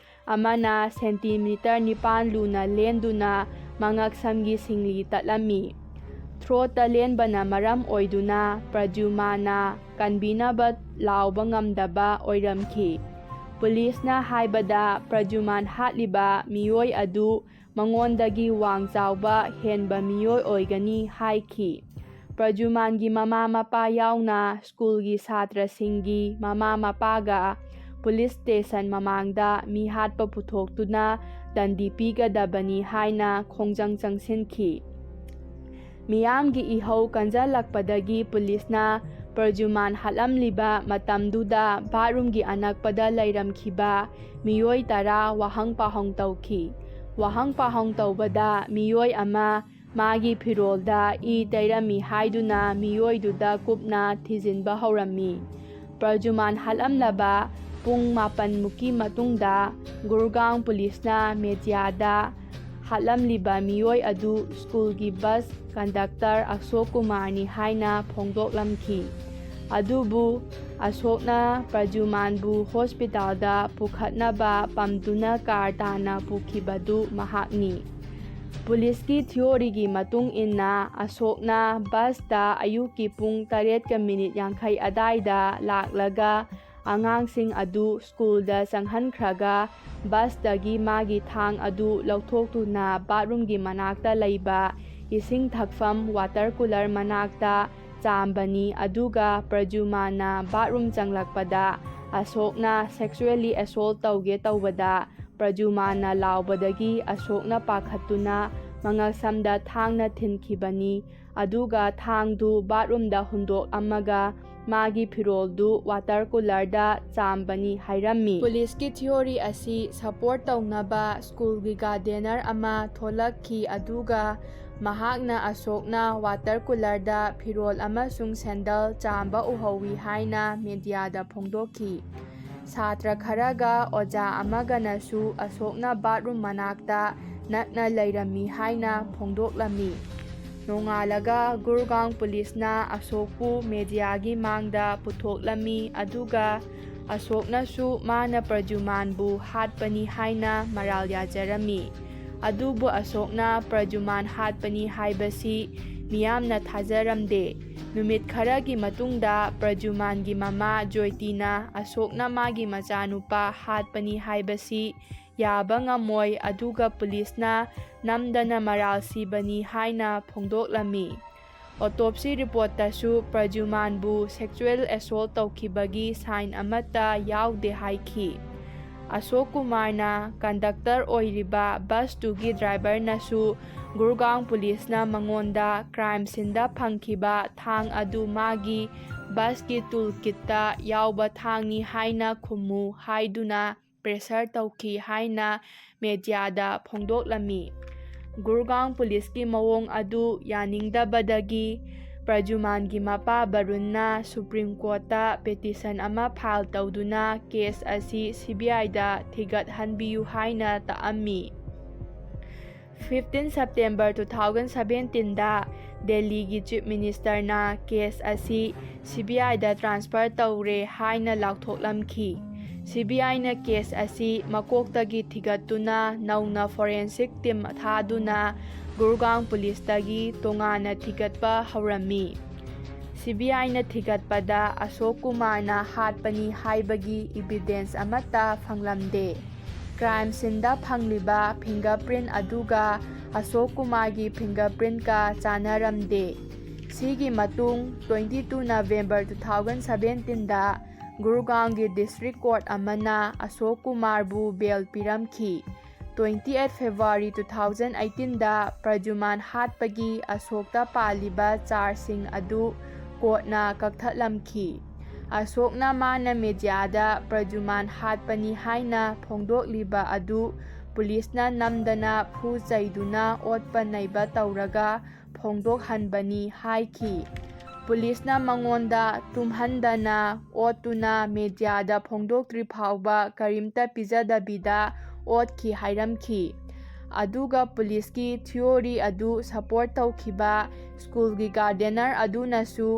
ꯑꯃꯅ ꯁꯦꯟꯇꯤꯃꯤꯇꯔ ꯅꯤꯄꯥꯟ ꯂꯨꯅ ꯂꯦꯟꯗꯨꯅ ꯃꯉꯛꯁꯝꯒꯤ ꯁꯤꯡꯂꯤ ꯇꯠꯂꯝꯃꯤ꯫ ꯊ꯭ꯔꯣꯠꯇ ꯂꯦꯟꯕꯅ ꯃꯔꯝ ꯑꯣꯏꯗꯨꯅ ꯄ꯭ꯔꯖꯨꯃꯥꯟꯅ ꯀꯟꯕꯤꯅꯕ ꯂꯥꯎꯕ ꯉꯝꯗꯕ ꯑꯣꯏꯔꯝꯈꯤ꯫ ꯄꯨꯂꯤꯁꯅ ꯍꯥꯏꯕꯗ, ꯄ꯭ꯔꯖꯨꯃꯥꯟ ꯍꯥꯠꯂꯤꯕ ꯃꯤꯑꯣꯏ ꯑꯗꯨ ꯃꯉꯣꯟꯗꯒꯤ ꯋꯥꯡ ꯆꯥꯎꯕ ꯍꯦꯟꯕ ꯃꯤꯑꯣꯏ ꯑꯣꯏꯒꯅꯤ ꯍꯥꯏꯈꯤ꯫ ꯄ꯭ꯔꯖꯨꯃꯥꯟꯒꯤ ꯃꯃꯥ ꯃꯄꯥ ꯌꯥꯎꯅ ꯁ꯭ꯀꯨꯜꯒꯤ ꯁꯥꯇ꯭ꯔꯁꯤꯡꯒꯤ ꯃꯃꯥ ꯃꯄꯥꯒ ꯄꯨꯂꯤꯁ ꯁ꯭ꯇꯦꯁꯟ ꯃꯃꯥꯡꯗ ꯃꯤꯍꯥꯠꯄ ꯄꯨꯊꯣꯛꯇꯨꯅ ꯗꯟꯗꯤ ꯄꯤꯒꯗꯕꯅꯤ ꯍꯥꯏꯅ ꯈꯣꯡꯖꯪ ꯆꯪꯁꯤꯟꯈꯤ꯫ ꯃꯤꯌꯥꯝꯒꯤ ꯏꯍꯧ ꯀꯟꯖꯜꯂꯛꯄꯗꯒꯤ ꯄꯨꯂꯤꯁꯅ ꯄ꯭ꯔꯖꯨꯃꯥꯟ ꯍꯥꯠꯂꯝꯂꯤꯕ ꯃꯇꯝꯗꯨꯗ ꯕꯥꯠꯔꯨꯝꯒꯤ ꯑꯅꯛꯄꯗ ꯂꯩꯔꯝꯈꯤꯕ ꯃꯤꯑꯣꯏ ꯇꯔꯥ ꯋꯥꯍꯪ ꯄꯥꯎꯍꯪ ꯇꯧꯈꯤ꯫ ꯋꯥꯍꯪ ꯄꯥꯎꯍꯪ ꯇꯧꯕꯗ ꯃꯤꯑꯣꯏ ꯑꯃ ꯃꯥꯒꯤ ꯐꯤꯔꯣꯜꯗ ꯏ ꯇꯩꯔꯝꯃꯤ ꯍꯥꯏꯗꯨꯅ ꯃꯤꯑꯣꯏꯗꯨꯗ ꯀꯨꯞꯅ ꯊꯤꯖꯤꯟꯕ ꯍꯧꯔꯝꯃꯤ꯫ ꯄ꯭ꯔꯖꯨꯃꯥꯟ ꯍꯥꯠꯂꯝꯂꯕ ꯄꯨꯡ ꯃꯥꯄꯟꯃꯨꯛꯀꯤ ꯃꯇꯨꯡꯗ ꯒꯨꯔꯒꯥꯎꯟ ꯄꯨꯂꯤꯁꯅ ꯃꯦꯗꯤꯌꯥꯗ ꯍꯥꯠꯂꯝꯂꯤꯕ ꯃꯤꯑꯣꯏ ꯑꯗꯨ ꯁ꯭ꯀꯨꯜꯒꯤ ꯕꯁ ꯀꯟꯗꯛꯇꯔ ꯑꯁꯣꯛ ꯀꯨꯃꯥꯔꯅꯤ ꯍꯥꯏꯅ ꯐꯣꯡꯗꯣꯛꯂꯝꯈꯤ꯫ ꯑꯗꯨꯕꯨ ꯑꯁꯣꯛꯅ ꯄ꯭ꯔꯖꯨꯃꯥꯟꯕꯨ ꯍꯣꯁꯄꯤꯇꯥꯜꯗ ꯄꯨꯈꯠꯅꯕ ꯄꯝꯗꯨꯅ ꯀꯥꯔ ꯇꯥꯟꯅ ꯄꯨꯈꯤꯕꯗꯨ ꯃꯍꯥꯛꯅꯤ꯫ ꯄꯨꯂꯤꯁꯀꯤ ꯊꯤꯑꯣꯔꯤꯒꯤ ꯃꯇꯨꯡ ꯏꯟꯅ, ꯑꯁꯣꯛꯅ ꯕꯁꯇ ꯑꯌꯨꯛꯀꯤ ꯄꯨꯡ ꯇꯔꯦꯠꯀ ꯃꯤꯅꯤꯠ ꯌꯥꯡꯈꯩ ꯑꯗꯥꯏꯗ ꯂꯥꯛꯂꯒ ꯑꯉꯥꯡꯁꯤꯡ ꯑꯗꯨ ꯁ꯭ꯀꯨꯜꯗ ꯆꯪꯍꯟꯈ꯭ꯔꯒ, ꯕꯁꯇꯒꯤ ꯃꯥꯒꯤ ꯊꯥꯡ ꯑꯗꯨ ꯂꯧꯊꯣꯛꯇꯨꯅ ꯕꯥꯠꯔꯨꯝꯒꯤ ꯃꯅꯥꯛꯇ ꯂꯩꯕ ꯏꯁꯤꯡ ꯊꯛꯐꯝ ꯋꯥꯇꯔ ꯀꯨꯂꯔ ꯃꯅꯥꯛꯇ ꯆꯥꯝꯕꯅꯤ꯫ ꯑꯗꯨꯒ ꯄ꯭ꯔꯖꯨꯃꯥꯟꯅ ꯕꯥꯠꯔꯨꯝ ꯆꯪꯂꯛꯄꯗ ꯑꯁꯣꯛꯅ sexually assault ꯇꯧꯒꯦ ꯇꯧꯕꯗ, ꯄ꯭ꯔꯖꯨꯃꯥꯟꯅ ꯂꯥꯎꯕꯗꯒꯤ ꯑꯁꯣꯛꯅ ꯄꯥꯈꯠꯇꯨꯅ ꯃꯉꯛꯁꯝꯗ ꯊꯥꯡꯅ ꯊꯤꯟꯈꯤꯕꯅꯤ꯫ ꯑꯗꯨꯒ ꯊꯥꯡꯗꯨ ꯕꯥꯠꯔꯨꯝꯗ ꯍꯨꯟꯗꯣꯛꯂꯝꯃꯒ ꯃꯥꯒꯤ ꯐꯤꯔꯣꯜꯗꯨ ꯋꯥꯇꯔ ꯀꯨꯂꯔꯗ ꯆꯥꯝꯕꯅꯤ ꯍꯥꯏꯔꯝꯃꯤ꯫ ꯄꯨꯂꯤꯁꯀꯤ ꯊꯤꯑꯣꯔꯤ ꯑꯁꯤ ꯁꯄꯣꯔꯠ ꯇꯧꯅꯕ ꯁ꯭ꯀꯨꯜꯒꯤ ꯒꯥꯔꯗꯦꯅꯔ ꯑꯃ ꯊꯣꯛꯂꯛꯈꯤ, ꯑꯗꯨꯒ ꯃꯍꯥꯛꯅ ꯑꯁꯣꯛꯅ ꯋꯥꯇꯔ ꯀꯨꯂꯔꯗ ꯐꯤꯔꯣꯜ ꯑꯃꯁꯨꯡ ꯁꯦꯟꯗꯜ ꯆꯥꯝꯕ ꯎꯍꯧꯏ ꯍꯥꯏꯅ ꯃꯦꯗꯤꯌꯥꯗ ꯐꯣꯡꯗꯣꯛꯈꯤ꯫ ꯁꯥꯇ꯭ꯔ ꯈꯔꯒ ꯑꯣꯖꯥ ꯑꯃꯒꯅꯁꯨ ꯑꯁꯣꯛꯅ ꯕꯥꯠꯔꯨꯝ ꯃꯅꯥꯛꯇ ꯅꯛꯅ ꯂꯩꯔꯝꯃꯤ ꯍꯥꯏꯅ ꯐꯣꯡꯗꯣꯛꯂꯝꯃꯤ꯫ ꯅꯣꯡꯉꯥꯜꯂꯒ ꯒꯨꯔꯒꯥꯎꯟ ꯄꯨꯂꯤꯁꯅ ꯑꯁꯣꯛꯄꯨ ꯃꯦꯗꯤꯌꯥꯒꯤ ꯃꯥꯡꯗ ꯄꯨꯊꯣꯛꯂꯝꯃꯤ, ꯑꯗꯨꯒ ꯑꯁꯣꯛꯅꯁꯨ ꯃꯥꯅ ꯄ꯭ꯔꯖꯨꯃꯥꯟꯕꯨ ꯍꯥꯠꯄꯅꯤ ꯍꯥꯏꯅ ꯃꯔꯥꯜ ꯌꯥꯖꯔꯝꯃꯤ꯫ ꯑꯗꯨꯕꯨ ꯑꯁꯣꯛꯅ ꯄ꯭ꯔꯖꯨꯃꯥꯟ ꯍꯥꯠꯄꯅꯤ ꯍꯥꯏꯕꯁꯤ ꯃꯤꯌꯥꯝꯅ ꯊꯥꯖꯔꯝꯗꯦ꯫ ꯅꯨꯃꯤꯠ ꯈꯔꯒꯤ ꯃꯇꯨꯡꯗ ꯄ꯭ꯔꯖꯨꯃꯥꯟꯒꯤ ꯃꯃꯥ ꯖꯣꯏꯇꯤꯅ ꯑꯁꯣꯛꯅ ꯃꯥꯒꯤ ꯃꯆꯥꯅꯨꯄꯥ ꯍꯥꯠꯄꯅꯤ ꯍꯥꯏꯕꯁꯤ ꯌꯥꯕ ꯉꯝꯃꯣꯏ, ꯑꯗꯨꯒ ꯄꯨꯂꯤꯁꯅ ꯅꯝꯗꯅ ꯃꯔꯥꯜ ꯁꯤꯕꯅꯤ ꯍꯥꯏꯅ ꯐꯣꯡꯗꯣꯛꯂꯝꯃꯤ꯫ ꯑꯣꯇꯣꯞꯁꯤ ꯔꯤꯄꯣꯔꯠꯇꯁꯨ ꯄ꯭ꯔꯖꯨꯃꯥꯟꯕꯨ ꯁꯦꯛꯁꯨꯑꯦꯜ ꯑꯦꯁꯣꯜꯠ ꯇꯧꯈꯤꯕꯒꯤ ꯁꯥꯏꯟ ꯑꯃꯠꯇ ꯌꯥꯎꯗꯦ ꯍꯥꯏꯈꯤ꯫ ꯑꯁꯣꯛ ꯀꯨꯃꯥꯔꯅ ꯀꯟꯗꯛꯇꯔ ꯑꯣꯏꯔꯤꯕ ꯕꯁꯇꯨꯒꯤ ꯗ꯭ꯔꯥꯏꯚꯔꯅꯁꯨ ꯒꯨꯔꯒꯥꯎꯟ ꯄꯨꯂꯤꯁꯅ ꯃꯉꯣꯟꯗ ꯀ꯭ꯔꯥꯏꯝ ꯁꯤꯟꯗ ꯐꯪꯈꯤꯕ ꯊꯥꯡ ꯑꯗꯨ ꯃꯥꯒꯤ ꯕꯁꯀꯤ ꯇꯨꯜ ꯀꯤꯠꯇ ꯌꯥꯎꯕ ꯊꯥꯡꯅꯤ ꯍꯥꯏꯅ ꯈꯨꯝꯃꯨ ꯍꯥꯏꯗꯨꯅ ꯄ꯭ꯔꯦꯁꯔ ꯇꯧꯈꯤ ꯍꯥꯏꯅ ꯃꯦꯗꯤꯌꯥꯗ ꯐꯣꯡꯗꯣꯛꯂꯝꯃꯤ꯫ ꯒꯨꯔꯒꯥꯎꯟ ꯄꯨꯂꯤꯁꯀꯤ ꯃꯑꯣꯡ ꯑꯗꯨ ꯌꯥꯅꯤꯡꯗꯕꯗꯒꯤ ꯄ꯭ꯔꯖꯨꯃꯥꯟꯒꯤ ꯃꯄꯥ ꯕꯔꯨꯟꯅ ꯁꯨꯄ꯭ꯔꯤꯝ ꯀꯣꯔꯠꯇ ꯄꯦꯇꯤꯁꯟ ꯑꯃ ꯐꯥꯏꯜ ꯇꯧꯗꯨꯅ ꯀꯦꯁ ꯑꯁꯤ ꯁꯤ ꯕꯤ ꯑꯥꯏꯗ ꯊꯤꯒꯠꯍꯟꯕꯤꯌꯨ ꯍꯥꯏꯅ ꯇꯛꯑꯝꯃꯤ꯫ ꯐꯤꯐꯇꯤꯟ ꯁꯦꯞꯇꯦꯝꯕꯔ ꯇꯨ ꯊꯥꯎꯖꯟ ꯁꯕꯦꯟꯇꯤꯟꯗ ꯗꯦꯜꯂꯤꯒꯤ ꯆꯤꯐ ꯃꯤꯅꯤꯁꯇꯔꯅ ꯀꯦꯁ ꯑꯁꯤ ꯁꯤ ꯕꯤ ꯑꯥꯏꯗ ꯇ꯭ꯔꯥꯟꯁꯐꯔ ꯇꯧꯔꯦ ꯍꯥꯏꯅ ꯂꯥꯎꯊꯣꯛꯂꯝꯈꯤ꯫ ꯁꯤ ꯕꯤ ꯑꯥꯏꯅ ꯀꯦꯁ ꯑꯁꯤ ꯃꯀꯣꯛꯇꯒꯤ ꯊꯤꯒꯠꯇꯨꯅ ꯅꯧꯅ ꯐꯣꯔꯦꯟꯁꯤꯛ ꯇꯤꯝ ꯊꯥꯗꯨꯅ ꯒꯨꯔꯒꯥꯎꯟ ꯄꯨꯂꯤꯁꯇꯒꯤ ꯇꯣꯉꯥꯟꯅ ꯊꯤꯒꯠꯄ ꯍꯧꯔꯝꯃꯤ꯫ ꯁꯤ ꯕꯤ ꯑꯥꯏꯅ ꯊꯤꯒꯠꯄꯗ ꯑꯁꯣꯛ ꯀꯨꯃꯥꯔꯅ ꯍꯥꯠꯄꯅꯤ ꯍꯥꯏꯕꯒꯤ ꯏꯕꯤꯗꯦꯟꯁ ꯑꯃꯠꯇ ꯐꯪꯂꯝꯗꯦ꯫ ꯀ꯭ꯔꯥꯏꯝ ꯁꯤꯟꯗ ꯐꯪꯂꯤꯕ ꯐꯤꯡꯒꯔ ꯄ꯭ꯔꯤꯟ ꯑꯗꯨꯒ ꯑꯁꯣꯛ ꯀꯨꯃꯥꯔꯒꯤ ꯐꯤꯡꯒꯔ ꯄ꯭ꯔꯤꯟꯀ ꯆꯥꯟꯅꯔꯝꯗꯦ꯫ ꯁꯤꯒꯤ ꯃꯇꯨꯡ, twenty two November two thousand ꯁꯕꯦꯟꯇꯤꯟꯗ ꯒꯨꯔꯒꯥꯎꯟꯒꯤ ꯗꯤꯁꯇ꯭ꯔꯤꯛ ꯀꯣꯔꯠ ꯑꯃꯅ ꯑꯁꯣꯛ ꯀꯨꯃꯥꯔꯕꯨ ꯕꯦꯜ ꯄꯤꯔꯝꯈꯤ꯫ Twenty eight February two thousand ꯑꯩꯠꯇꯤꯟꯗ ꯄ꯭ꯔꯖꯨꯃꯥꯟ ꯍꯥꯠꯄꯒꯤ ꯑꯁꯣꯛꯇ ꯄꯥꯜꯂꯤꯕ ꯆꯥꯔꯖꯁꯤꯡ ꯑꯗꯨ ꯀꯣꯔꯠꯅ ꯀꯛꯊꯠꯂꯝꯈꯤ꯫ ꯑꯁꯣꯛꯅ ꯃꯥꯅ ꯃꯦꯗꯤꯌꯥꯗ ꯄ꯭ꯔꯖꯨꯃꯥꯟ ꯍꯥꯠꯄꯅꯤ ꯍꯥꯏꯅ ꯐꯣꯡꯗꯣꯛꯂꯤꯕ ꯑꯗꯨ ꯄꯨꯂꯤꯁꯅ ꯅꯝꯗꯅ ꯐꯨ ꯆꯩꯗꯨꯅ ꯑꯣꯠꯄ ꯅꯩꯕ ꯇꯧꯔꯒ ꯐꯣꯡꯗꯣꯛꯍꯟꯕꯅꯤ ꯍꯥꯏꯈꯤ꯫ ꯄꯨꯂꯤꯁꯅ ꯃꯉꯣꯟꯗ ꯇꯨꯝꯍꯟꯗꯅ ꯑꯣꯠꯇꯨꯅ ꯃꯦꯗꯤꯌꯥꯗ ꯐꯣꯡꯗꯣꯛꯇ꯭ꯔꯤ ꯐꯥꯎꯕ ꯀꯔꯤꯝꯇ ꯄꯤꯖꯗꯕꯤꯗ ꯑꯣꯠꯈꯤ ꯍꯥꯏꯔꯝꯈꯤ꯫ ꯑꯗꯨꯒ ꯄꯨꯂꯤꯁꯀꯤ ꯊꯤꯑꯣꯔꯤ ꯑꯗꯨ ꯁꯄꯣꯔꯠ ꯇꯧꯈꯤꯕ ꯁ꯭ꯀꯨꯜꯒꯤ ꯒꯥꯔꯗꯦꯅꯔ ꯑꯗꯨꯅꯁꯨ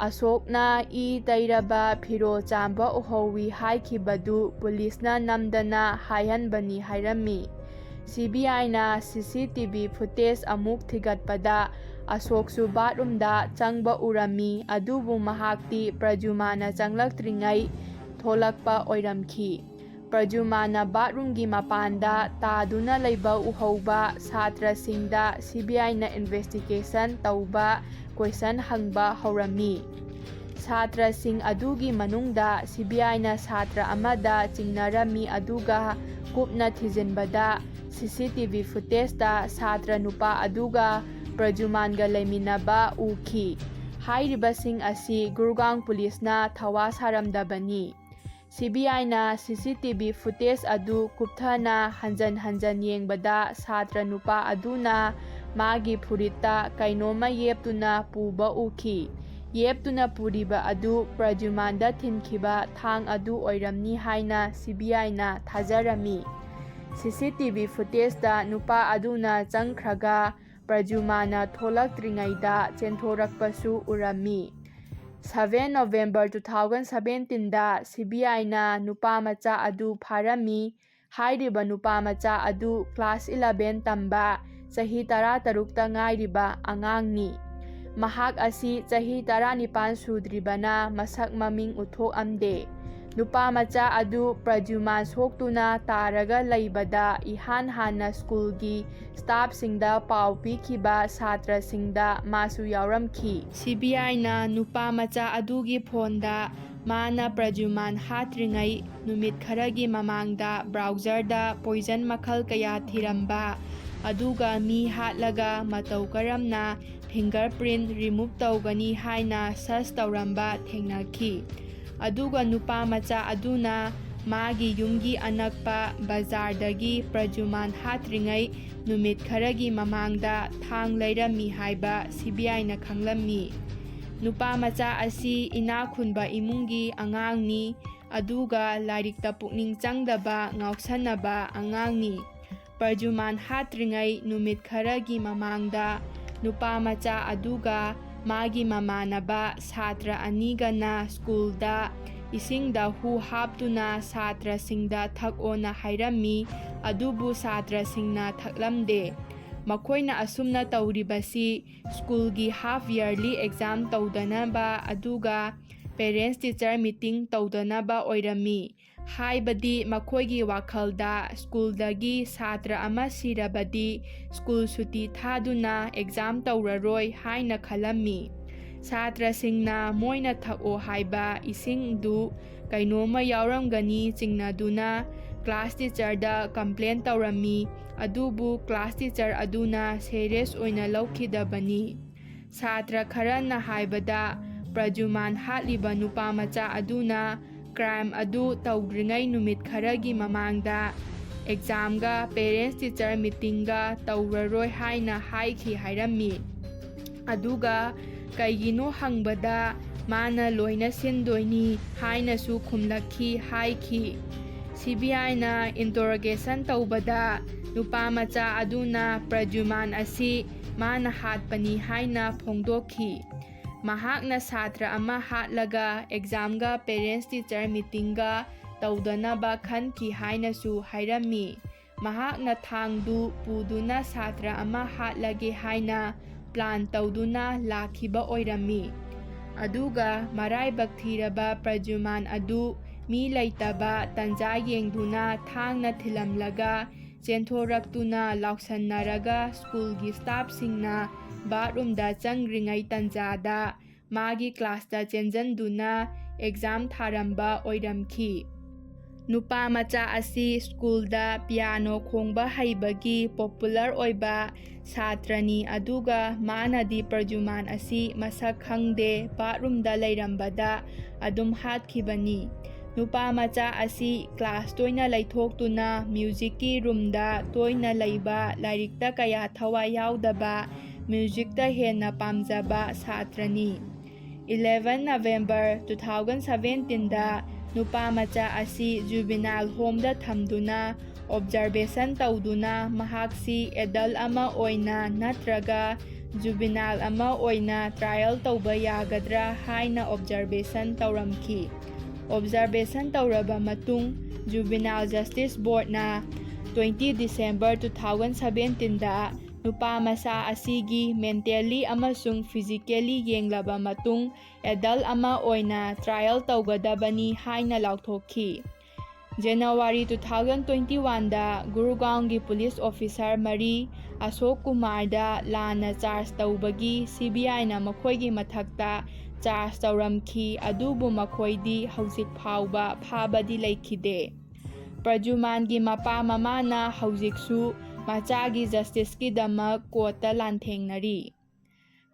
ꯑꯁꯣꯛꯅ ꯏ ꯇꯩꯔꯕ ꯐꯤꯔꯣꯜ ꯆꯥꯝꯕ ꯎꯍꯧꯏ ꯍꯥꯏꯈꯤꯕꯗꯨ ꯄꯨꯂꯤꯁꯅ ꯅꯝꯗꯅ ꯍꯥꯏꯍꯟꯕꯅꯤ ꯍꯥꯏꯔꯝꯃꯤ꯫ ꯁꯤ ꯕꯤ ꯑꯥꯏꯅ ꯁꯤ ꯁꯤ ꯇꯤ ꯚꯤ ꯐꯨꯇꯦꯖ ꯑꯃꯨꯛ ꯊꯤꯒꯠꯄꯗ ꯑꯁꯣꯛꯁꯨ ꯕꯥꯠꯔꯨꯝꯗ ꯆꯪꯕ ꯎꯔꯝꯃꯤ, ꯑꯗꯨꯕꯨ ꯃꯍꯥꯛꯇꯤ ꯄ꯭ꯔꯖꯨꯃꯥꯅ ꯆꯪꯂꯛꯇ꯭ꯔꯤꯉꯩ ꯊꯣꯛꯂꯛꯄ ꯑꯣꯏꯔꯝꯈꯤ꯫ ꯄ꯭ꯔꯖꯨꯃꯥꯟꯅ ꯕꯥꯠꯔꯨꯝꯒꯤ ꯃꯄꯥꯟꯗ ꯇꯥꯗꯨꯅ ꯂꯩꯕ ꯎꯍꯧꯕ ꯁꯥꯇ꯭ꯔꯁꯤꯡꯗ ꯁꯤ ꯕꯤ ꯑꯥꯏꯅ ꯏꯟꯚꯦꯁꯇꯤꯒꯦꯁꯟ ꯇꯧꯕ, ꯀꯣꯏꯁꯟ ꯍꯪꯕ ꯍꯧꯔꯝꯃꯤ꯫ ꯁꯥꯇ꯭ꯔꯁꯤꯡ ꯑꯗꯨꯒꯤ ꯃꯅꯨꯡꯗ ꯁꯤ ꯕꯤ ꯑꯥꯏꯅ ꯁꯥꯇ꯭ꯔ ꯑꯃꯗ ꯆꯤꯡꯅꯔꯝꯃꯤ, ꯑꯗꯨꯒ ꯀꯨꯞꯅ ꯊꯤꯖꯤꯟꯕꯗ ꯁꯤ ꯁꯤ ꯇꯤ ꯚꯤ ꯐꯨꯇꯦꯖꯇ ꯁꯥꯇ꯭ꯔ ꯅꯨꯄꯥ ꯑꯗꯨꯒ ꯄ꯭ꯔꯖꯨꯃꯥꯟꯒ ꯂꯩꯃꯤꯟꯅꯕ ꯎꯈꯤ꯫ ꯍꯥꯏꯔꯤꯕꯁꯤꯡ ꯑꯁꯤ ꯒꯨꯔꯒꯥꯎꯟ ꯄꯨꯂꯤꯁꯅ ꯊꯋꯥ ꯁꯥꯔꯝꯗꯕꯅꯤ꯫ ꯁꯤ ꯕꯤ ꯑꯥꯏꯅ ꯁꯤ ꯁꯤ ꯇꯤ ꯚꯤ ꯐꯨꯇꯦꯖ ꯑꯗꯨ ꯀꯨꯞꯊꯅ ꯍꯟꯖꯟ ꯍꯟꯖꯟ ꯌꯦꯡꯕꯗ ꯁꯥꯇ꯭ꯔ ꯅꯨꯄꯥ ꯑꯗꯨꯅ ꯃꯥꯒꯤ ꯐꯨꯔꯤꯠꯇ ꯀꯩꯅꯣꯝꯃ ꯌꯦꯞꯇꯨꯅ ꯄꯨꯕ ꯎꯈꯤ꯫ ꯌꯦꯞꯇꯨꯅ ꯄꯨꯔꯤꯕ ꯑꯗꯨ ꯄ꯭ꯔꯖꯨꯃꯥꯟꯗ ꯊꯤꯟꯈꯤꯕ ꯊꯥꯡ ꯑꯗꯨ ꯑꯣꯏꯔꯝꯅꯤ ꯍꯥꯏꯅ ꯁꯤ ꯕꯤ ꯑꯥꯏꯅ ꯊꯥꯖꯔꯝꯃꯤ꯫ ꯁꯤ ꯁꯤ ꯇꯤ ꯚꯤ ꯐꯨꯇꯦꯖꯇ ꯅꯨꯄꯥ ꯑꯗꯨꯅ ꯆꯪꯈ꯭ꯔꯒ ꯄ꯭ꯔꯖꯨꯃꯥꯟꯅ ꯊꯣꯛꯂꯛꯇ꯭ꯔꯤꯉꯩꯗ ꯆꯦꯟꯊꯣꯔꯛꯄꯁꯨ ꯎꯔꯝꯃꯤ꯫ ꯁꯚꯦꯟ ꯅꯣꯕꯦꯝꯕꯔ ꯇꯨ ꯊꯥꯎꯖꯟ ꯁꯚꯦꯟꯇꯤꯟꯗ ꯁꯤ ꯕꯤ ꯑꯥꯏꯅ ꯅꯨꯄꯥ ꯃꯆꯥ ꯑꯗꯨ ꯐꯥꯔꯝꯃꯤ꯫ ꯍꯥꯏꯔꯤꯕ ꯅꯨꯄꯥ ꯃꯆꯥ ꯑꯗꯨ ꯀ꯭ꯂꯥꯁ ꯏꯂꯚꯦꯟ ꯇꯝꯕ, ꯆꯍꯤ ꯇꯔꯥꯇꯔꯨꯛꯇ ꯉꯥꯏꯔꯤꯕ ꯑꯉꯥꯡꯅꯤ꯫ ꯃꯍꯥꯛ ꯑꯁꯤ ꯆꯍꯤ ꯇꯔꯥꯅꯤꯄꯥꯟ ꯁꯨꯗ꯭ꯔꯤꯕꯅ ꯃꯁꯛ ꯃꯃꯤꯡ ꯎꯠꯊꯣꯛꯑꯝꯗꯦ꯫ ꯅꯨꯄꯥ ꯃꯆꯥ ꯑꯗꯨ ꯄ꯭ꯔꯖꯨꯃꯥꯟ ꯁꯣꯛꯇꯨꯅ ꯇꯥꯔꯒ ꯂꯩꯕꯗ ꯏꯍꯥꯟ ꯍꯥꯟꯅ ꯁ꯭ꯀꯨꯜꯒꯤ ꯁ꯭ꯇꯥꯐꯁꯤꯡꯗ ꯄꯥꯎ ꯄꯤꯈꯤꯕ ꯁꯥꯇ꯭ꯔꯁꯤꯡꯗ ꯃꯥꯁꯨ ꯌꯥꯎꯔꯝꯈꯤ꯫ ꯁꯤ ꯕꯤ ꯑꯥꯏꯅ ꯅꯨꯄꯥ ꯃꯆꯥ ꯑꯗꯨꯒꯤ ꯐꯣꯟꯗ ꯃꯥꯅ ꯄ꯭ꯔꯖꯨꯃꯥꯟ ꯍꯥꯠꯇ꯭ꯔꯤꯉꯩ ꯅꯨꯃꯤꯠ ꯈꯔꯒꯤ ꯃꯃꯥꯡꯗ ꯕ꯭ꯔꯥꯎꯖꯔꯗ ꯄꯣꯏꯖꯟ ꯃꯈꯜ ꯀꯌꯥ ꯊꯤꯔꯝꯕ, ꯑꯗꯨꯒ ꯃꯤ ꯍꯥꯠꯂꯒ ꯃꯇꯧ ꯀꯔꯝꯅ ꯐꯤꯡꯒꯔ ꯄ꯭ꯔꯤꯟꯠ ꯔꯤꯃꯨꯚ ꯇꯧꯒꯅꯤ ꯍꯥꯏꯅ ꯁꯔꯆ ꯇꯧꯔꯝꯕ ꯊꯦꯡꯅꯈꯤ꯫ ꯑꯗꯨꯒ ꯅꯨꯄꯥ ꯃꯆꯥ ꯑꯗꯨꯅ ꯃꯥꯒꯤ ꯌꯨꯝꯒꯤ ꯑꯅꯛꯄ ꯕꯖꯥꯔꯗꯒꯤ ꯄ꯭ꯔꯖꯨꯃꯥꯟ ꯍꯥꯠꯇ꯭ꯔꯤꯉꯩ ꯅꯨꯃꯤꯠ ꯈꯔꯒꯤ ꯃꯃꯥꯡꯗ ꯊꯥꯡ ꯂꯩꯔꯝꯃꯤ ꯍꯥꯏꯕ ꯁꯤ ꯕꯤ ꯑꯥꯏꯅ ꯈꯪꯂꯝꯃꯤ꯫ ꯅꯨꯄꯥ ꯃꯆꯥ ꯑꯁꯤ ꯏꯅꯥꯛ ꯈꯨꯟꯕ ꯏꯃꯨꯡꯒꯤ ꯑꯉꯥꯡꯅꯤ, ꯑꯗꯨꯒ ꯂꯥꯏꯔꯤꯛꯇ ꯄꯨꯛꯅꯤꯡ ꯆꯪꯗꯕ ꯉꯥꯎꯁꯟꯅꯕ ꯑꯉꯥꯡꯅꯤ꯫ ꯄ꯭ꯔꯖꯨꯃꯥꯟ ꯍꯥꯠꯇ꯭ꯔꯤꯉꯩ ꯅꯨꯃꯤꯠ ꯈꯔꯒꯤ ꯃꯃꯥꯡꯗ ꯅꯨꯄꯥ ꯃꯆꯥ ꯑꯗꯨꯒ ꯃꯥꯒꯤ ꯃꯃꯥꯟꯅꯕ ꯁꯥꯇ꯭ꯔ ꯑꯅꯤꯒꯅ ꯁ꯭ꯀꯨꯜꯗ ꯏꯁꯤꯡꯗ ꯍꯨ ꯍꯥꯞꯇꯨꯅ ꯁꯥꯇ꯭ꯔꯁꯤꯡꯗ ꯊꯛꯑꯣꯅ ꯍꯥꯏꯔꯝꯃꯤ, ꯑꯗꯨꯕꯨ ꯁꯥꯇ꯭ꯔꯁꯤꯡꯅ ꯊꯛꯂꯝꯗꯦ꯫ ꯃꯈꯣꯏꯅ ꯑꯁꯨꯝꯅ ꯇꯧꯔꯤꯕꯁꯤ ꯁ꯭ꯀꯨꯜꯒꯤ ꯍꯥꯐ ꯌꯔꯂꯤ ꯑꯦꯛꯖꯥꯝ ꯇꯧꯗꯅꯕ ꯑꯗꯨꯒ ꯄꯦꯔꯦꯟꯠꯁ ꯇꯤꯆꯔ ꯃꯤꯇꯤꯡ ꯇꯧꯗꯅꯕ ꯑꯣꯏꯔꯝꯃꯤ꯫ ꯍꯥꯏꯕꯗꯤ ꯃꯈꯣꯏꯒꯤ ꯋꯥꯈꯜꯗ ꯁ꯭ꯀꯨꯜꯗꯒꯤ ꯁꯥꯇ꯭ꯔ ꯑꯃ ꯁꯤꯔꯕꯗꯤ ꯁ꯭ꯀꯨꯜ ꯁꯨꯇꯤ ꯊꯥꯗꯨꯅ ꯑꯦꯛꯖꯥꯝ ꯇꯧꯔꯔꯣꯏ ꯍꯥꯏꯅ ꯈꯜꯂꯝꯃꯤ꯫ ꯁꯥꯇ꯭ꯔꯁꯤꯡꯅ ꯃꯣꯏꯅ ꯊꯛꯑꯣ ꯍꯥꯏꯕ ꯏꯁꯤꯡꯗꯨ ꯀꯩꯅꯣꯝꯃ ꯌꯥꯎꯔꯝꯒꯅꯤ ꯆꯤꯡꯅꯗꯨꯅ ꯀ꯭ꯂꯥꯁ ꯇꯤꯆꯔꯗ ꯀꯝꯄ꯭ꯂꯦꯟ ꯇꯧꯔꯝꯃꯤ꯫ ꯑꯗꯨꯕꯨ ꯀ꯭ꯂꯥꯁ ꯇꯤꯆꯔ ꯑꯗꯨꯅ ꯁꯦꯔꯤꯌꯁ ꯑꯣꯏꯅ ꯂꯧꯈꯤꯗꯕꯅꯤ꯫ ꯁꯥꯇ꯭ꯔ ꯈꯔꯅ ꯍꯥꯏꯕꯗ, ꯄ꯭ꯔꯖꯨꯃꯥꯟ ꯍꯥꯠꯂꯤꯕ ꯅꯨꯄꯥ ꯃꯆꯥ ꯑꯗꯨꯅ ꯀ꯭ꯔꯥꯏꯝ ꯑꯗꯨ ꯇꯧꯗ꯭ꯔꯤꯉꯩ ꯅꯨꯃꯤꯠ ꯈꯔꯒꯤ ꯃꯃꯥꯡꯗ ꯑꯦꯛꯖꯥꯝꯒ ꯄꯦꯔꯦꯟꯁ ꯇꯤꯆꯔ ꯃꯤꯇꯤꯡꯒ ꯇꯧꯔꯔꯣꯏ ꯍꯥꯏꯅ ꯍꯥꯏꯈꯤ ꯍꯥꯏꯔꯝꯃꯤ꯫ ꯑꯗꯨꯒ ꯀꯩꯒꯤꯅꯣ ꯍꯪꯕꯗ ꯃꯥꯅ ꯂꯣꯏꯅ ꯁꯤꯟꯗꯣꯏꯅꯤ ꯍꯥꯏꯅꯁꯨ ꯈꯨꯝꯂꯛꯈꯤ ꯍꯥꯏꯈꯤ꯫ ꯁꯤ ꯕꯤ ꯑꯥꯏꯅ ꯏꯟꯇꯔꯣꯒꯦꯁꯟ ꯇꯧꯕꯗ ꯅꯨꯄꯥ ꯃꯆꯥ ꯑꯗꯨꯅ ꯄ꯭ꯔꯖꯨꯃꯥꯟ ꯑꯁꯤ ꯃꯥꯅ ꯍꯥꯠꯄꯅꯤ ꯍꯥꯏꯅ ꯐꯣꯡꯗꯣꯛꯈꯤ꯫ ꯃꯍꯥꯛꯅ ꯁꯥꯇ꯭ꯔ ꯑꯃ ꯍꯥꯠꯂꯒ ꯑꯦꯛꯖꯥꯝꯒ ꯄꯦꯔꯦꯟꯁ ꯇꯤꯆꯔ ꯃꯤꯇꯤꯡꯒ ꯇꯧꯗꯅꯕ ꯈꯟꯈꯤ ꯍꯥꯏꯅꯁꯨ ꯍꯥꯏꯔꯝꯃꯤ꯫ ꯃꯍꯥꯛꯅ ꯊꯥꯡꯗꯨ ꯄꯨꯗꯨꯅ ꯁꯥꯇ꯭ꯔ ꯑꯃ ꯍꯥꯠꯂꯒꯦ ꯍꯥꯏꯅ ꯄ꯭ꯂꯥꯟ ꯇꯧꯗꯨꯅ ꯂꯥꯛꯈꯤꯕ ꯑꯣꯏꯔꯝꯃꯤ꯫ ꯑꯗꯨꯒ ꯃꯔꯥꯏꯕꯛ ꯊꯤꯔꯕ ꯄ꯭ꯔꯖꯨꯃꯥꯟ ꯑꯗꯨ ꯃꯤ ꯂꯩꯇꯕ ꯇꯟꯖꯥ ꯌꯦꯡꯗꯨꯅ ꯊꯥꯡꯅ ꯊꯤꯜꯂꯝꯂꯒ ꯆꯦꯟꯊꯣꯔꯛꯇꯨꯅ ꯂꯥꯎꯁꯟꯅꯔꯒ ꯁ꯭ꯀꯨꯜꯒꯤ ꯁ꯭ꯇꯥꯐꯁꯤꯡꯅ ꯕꯥꯠꯔꯨꯝꯗ ꯆꯪꯗ꯭ꯔꯤꯉꯩ ꯇꯟꯖꯥꯗ ꯃꯥꯒꯤ ꯀ꯭ꯂꯥꯁꯇ ꯆꯦꯟꯖꯟꯗꯨꯅ ꯑꯦꯛꯖꯥꯝ ꯊꯥꯔꯝꯕ ꯑꯣꯏꯔꯝꯈꯤ꯫ ꯅꯨꯄꯥ ꯃꯆꯥ ꯑꯁꯤ ꯁ꯭ꯀꯨꯜꯗ ꯄꯤꯌꯥꯅꯣ ꯈꯣꯡꯕ ꯍꯩꯕꯒꯤ ꯄꯣꯄꯨꯂꯔ ꯑꯣꯏꯕ ꯁꯥꯇ꯭ꯔꯅꯤ, ꯑꯗꯨꯒ ꯃꯥꯅꯗꯤ ꯄ꯭ꯔꯖꯨꯃꯥꯟ ꯑꯁꯤ ꯃꯁꯛ ꯈꯪꯗꯦ, ꯕꯥꯠꯔꯨꯝꯗ ꯂꯩꯔꯝꯕꯗ ꯑꯗꯨꯝ ꯍꯥꯠꯈꯤꯕꯅꯤ꯫ ꯅꯨꯄꯥ ꯃꯆꯥ ꯑꯁꯤ ꯀ꯭ꯂꯥꯁ ꯇꯣꯏꯅ ꯂꯩꯊꯣꯛꯇꯨꯅ ꯃ꯭ꯌꯨꯖꯤꯛꯀꯤ ꯔꯨꯝꯗ ꯇꯣꯏꯅ ꯂꯩꯕ, ꯂꯥꯏꯔꯤꯛꯇ ꯀꯌꯥ ꯊꯋꯥꯏ ꯌꯥꯎꯗꯕ, ꯃ꯭ꯌꯨꯖꯤꯛꯇ ꯍꯦꯟꯅ ꯄꯥꯝꯖꯕ ꯁꯥꯇ꯭ꯔꯅꯤ꯫ ꯏꯂꯦꯚꯦꯟ ꯅꯕꯦꯝꯕꯔ ꯇꯨ ꯊꯥꯎꯖꯟ ꯁꯚꯦꯟꯇꯤꯟꯗ ꯅꯨꯄꯥ ꯃꯆꯥ ꯑꯁꯤ ꯖꯨꯕꯤꯅꯥꯏꯜ ꯍꯣꯝꯗ ꯊꯝꯗꯨꯅ ꯑꯣꯕꯖꯔꯕꯦꯁꯟ ꯇꯧꯗꯨꯅ ꯃꯍꯥꯛꯁꯤ ꯑꯦꯗꯜ ꯑꯃ ꯑꯣꯏꯅ ꯅꯠꯇ꯭ꯔꯒ ꯖꯨꯕꯤꯅꯥꯏꯜ ꯑꯃ ꯑꯣꯏꯅ ꯇ꯭ꯔꯥꯏꯌꯦꯜ ꯇꯧꯕ ꯌꯥꯒꯗ꯭ꯔꯥ ꯍꯥꯏꯅ ꯑꯣꯕꯖꯔꯕꯦꯁꯟ ꯇꯧꯔꯝꯈꯤ꯫ ꯑꯣꯕꯖꯔꯕꯦꯁꯟ ꯇꯧꯔꯕ ꯃꯇꯨꯡ, ꯖꯨꯕꯤꯅꯥꯏꯜ ꯖꯁꯇꯤꯁ ꯕꯣꯔꯗꯅ ꯇ꯭ꯋꯦꯟꯇꯤ ꯗꯤꯁꯦꯝꯕꯔ ꯇꯨ ꯊꯥꯎꯖꯟ ꯁꯚꯦꯟꯇꯤꯟꯗ ꯅꯨꯄꯥ ꯃꯆꯥ ꯑꯁꯤꯒꯤ ꯃꯦꯟꯇꯦꯜꯂꯤ ꯑꯃꯁꯨꯡ ꯐꯤꯖꯤꯀꯦꯜꯂꯤ ꯌꯦꯡꯂꯕ ꯃꯇꯨꯡ, ꯑꯦꯗꯜ ꯑꯃ ꯑꯣꯏꯅ ꯇ꯭ꯔꯥꯏꯌꯦꯜ ꯇꯧꯒꯗꯕꯅꯤ ꯍꯥꯏꯅ ꯂꯥꯎꯊꯣꯛꯈꯤ꯫ ꯖꯅꯋꯥꯔꯤ ꯇꯨ ꯊꯥꯎꯖꯟ ꯇ꯭ꯋꯦꯟꯇꯤ ꯋꯥꯟꯗ ꯒꯨꯔꯒꯥꯎꯟꯒꯤ ꯄꯨꯂꯤꯁ ꯑꯣꯐꯤꯁꯥꯔ ꯃꯔꯤ ꯑꯁꯣꯛ ꯀꯨꯃꯥꯔꯗ ꯂꯥꯟꯅ ꯆꯥꯔꯖ ꯇꯧꯕꯒꯤ ꯁꯤ ꯕꯤ ꯑꯥꯏꯅ ꯃꯈꯣꯏꯒꯤ ꯃꯊꯛꯇ ꯆꯥꯔꯖ ꯇꯧꯔꯝꯈꯤ, ꯑꯗꯨꯕꯨ ꯃꯈꯣꯏꯗꯤ ꯍꯧꯖꯤꯛ ꯐꯥꯎꯕ ꯐꯥꯕꯗꯤ ꯂꯩꯈꯤꯗꯦ꯫ ꯄ꯭ꯔꯖꯨꯃꯥꯟꯒꯤ ꯃꯄꯥ ꯃꯃꯥꯅ ꯍꯧꯖꯤꯛꯁꯨ ꯃꯆꯥꯒꯤ ꯖꯁꯇꯤꯁꯀꯤꯗꯃꯛ ꯀꯣꯔꯠꯇ ꯂꯥꯟꯊꯦꯡꯅꯔꯤ꯫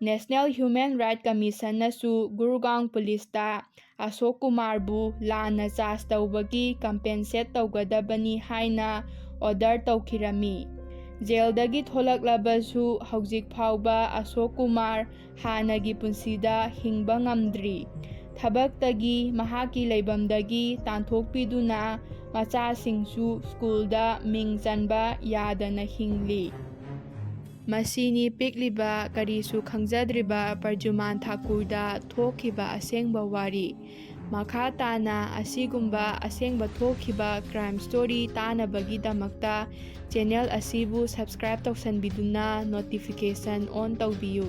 ꯅꯦꯁꯅꯦꯜ ꯍ꯭ꯌꯨꯃꯦꯟ ꯔꯥꯏꯠ ꯀꯃꯤꯁꯟꯅꯁꯨ ꯒꯨꯔꯒꯥꯎꯟ ꯄꯨꯂꯤꯁꯇ ꯑꯁꯣꯛ ꯀꯨꯃꯥꯔꯕꯨ ꯂꯥꯟꯅ ꯆꯥꯔꯖ ꯇꯧꯕꯒꯤ ꯀꯝꯄꯦꯟꯁꯦꯠ ꯇꯧꯒꯗꯕꯅꯤ ꯍꯥꯏꯅ ꯑꯣꯔꯗꯔ ꯇꯧꯈꯤꯔꯝꯃꯤ꯫ ꯖꯦꯜꯗꯒꯤ ꯊꯣꯛꯂꯛꯂꯕꯁꯨ ꯍꯧꯖꯤꯛ ꯐꯥꯎꯕ ꯑꯁꯣꯛ ꯀꯨꯃꯥꯔ ꯍꯥꯟꯅꯒꯤ ꯄꯨꯟꯁꯤꯗ ꯍꯤꯡꯕ ꯉꯝꯗ꯭ꯔꯤ꯫ ꯊꯕꯛꯇꯒꯤ ꯃꯍꯥꯛꯀꯤ ꯂꯩꯐꯝꯗꯒꯤ ꯇꯥꯟꯊꯣꯛꯄꯤꯗꯨꯅ ꯃꯆꯥꯁꯤꯡꯁꯨ ꯁ꯭ꯀꯨꯜꯗ ꯃꯤꯡ ꯆꯟꯕ ꯌꯥꯗꯅ ꯍꯤꯡꯂꯤ꯫ ꯃꯁꯤꯅꯤ ꯄꯤꯛꯂꯤꯕ ꯀꯔꯤꯁꯨ ꯈꯪꯖꯗ꯭ꯔꯤꯕ ꯄ꯭ꯔꯖꯨꯃꯥꯟ ꯊꯥꯀꯨꯔꯗ ꯊꯣꯛꯈꯤꯕ ꯑꯁꯦꯡꯕ ꯋꯥꯔꯤ꯫ ꯃꯈꯥ ꯇꯥꯅ ꯑꯁꯤꯒꯨꯝꯕ ꯑꯁꯦꯡꯕ ꯊꯣꯛꯈꯤꯕ ꯀ꯭ꯔꯥꯏꯝ ꯁ꯭ꯇꯣꯔꯤ ꯇꯥꯅꯕꯒꯤꯗꯃꯛꯇ ꯆꯦꯅꯦꯜ ꯑꯁꯤꯕꯨ ꯁꯕꯁꯀ꯭ꯔꯥꯏꯕ ꯇꯧꯁꯟꯕꯤꯗꯨꯅ ꯅꯣꯇꯤꯐꯤꯀꯦꯁꯟ ꯑꯣꯟ ꯇꯧꯕꯤꯌꯨ꯫